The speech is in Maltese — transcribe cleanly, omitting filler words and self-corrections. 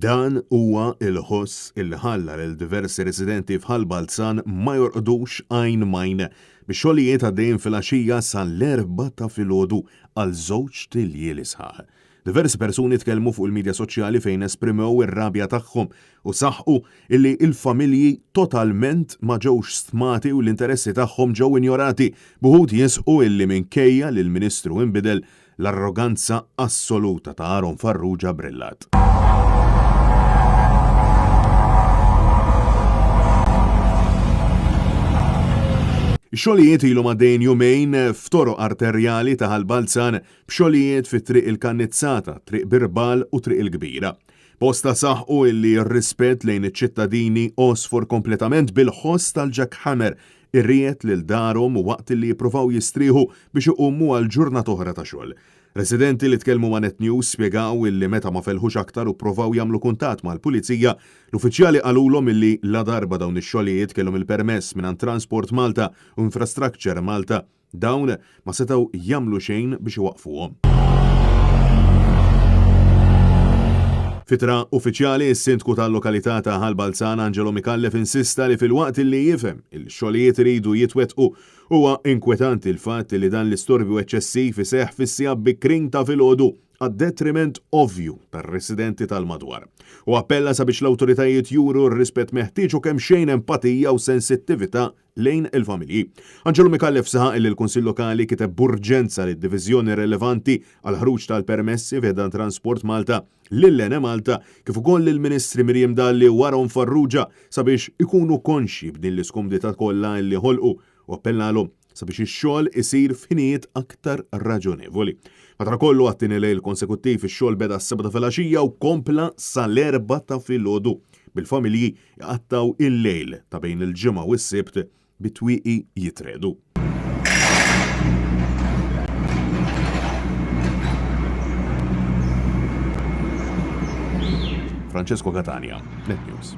Dan huwa l-ħoss illi ħalla lil diversi residenti f'Ħal Balzan ma jorqdux għajn m'għajn, bix-xogħlijiet għaddejjin filgħaxija sal-Erbgħa ta' filgħodu għal żewġt iljieli sħaħ. Diversi persuni tkellmu fuq il-midja soċjali fejn esprimew ir-rabja tagħhom u saħqu illi l-familji totalment ma ġewx stmati u l-interessi tagħhom ġew injorati, b'uħud jisħqu illi minkejja li l-Ministru inbidel, l-arroganza assoluta ta' Aaron Farrugia brillat. Ix-xogħlijiet ilhom għaddejjin jumejn f'toroq arterjali ta' Ħal Balzan b'xogħlijiet fi Triq il-Kannizzata, Triq Birbal u Triq il-Kbira. Bosta saħqu illi r-rispett lejn iċ-ċittadini għosfor kompletament bil-ħoss tal-jackhammer irriegħed lil darhom waqt illi jippruvaw jistrieħu biex iqumu għal ġurnata oħra ta' xogħol. Residenti li tkellmu ma' Net News spjegaw illi meta ma felħux aktar u pprovaw jagħmlu kuntatt mal-Pulizija, l-uffiċjali qalulhom illi ladarba dawn ix-xogħlijiet kellhom il-permess mingħand Transport Malta u Infrastructure Malta, Dawn ma setgħu jagħmlu xejn biex iwaqqfuhom. F'ittra uffiċjali, is-Sindku tal-lokalità ta' Ħal Balzan Angelo Micallef insista li filwaqt li jifhem li x-xogħlijiet iridu jitwettqu, huwa inkwetanti l-fatt li dan l-istorbju eċċessiv iseħħ fis-sigħat bikrin ta' filgħodu għad-detriment ovvju tar-residenti tal-madwar. Hu appella sabiex l-awtoritajiet juru r-rispett meħtieġ u kemxejn empatija u sensittività lejn il-familji. Angelo Micallef saħaq li l-Kunsill Lokali kiteb b'urġenza lid-diviżjoni relevanti għall-ħruġ tal-permessi fi ħdan Transport Malta, lil Enemalta kif ukoll lill-Ministri Miriam Dalli u Aaron Farrugia sabiex ikunu konxji b'din l-iskumdità kollha li ħolqu u appellalhom sabiex ix-xogħol isir f'ħinijiet aktar raġonevoli. Madankollu għat-tieni lejl konsekuttiv ix-xogħol beda s-sebgħa ta' filgħaxija u kompla sal-erbgħa ta' filgħodu bil-familji Iqattgħu il-lejl ta' bejn il-Ġimgħa u s-Sibt bit-twieqi jitregħdu. Francesco Catania, Net News.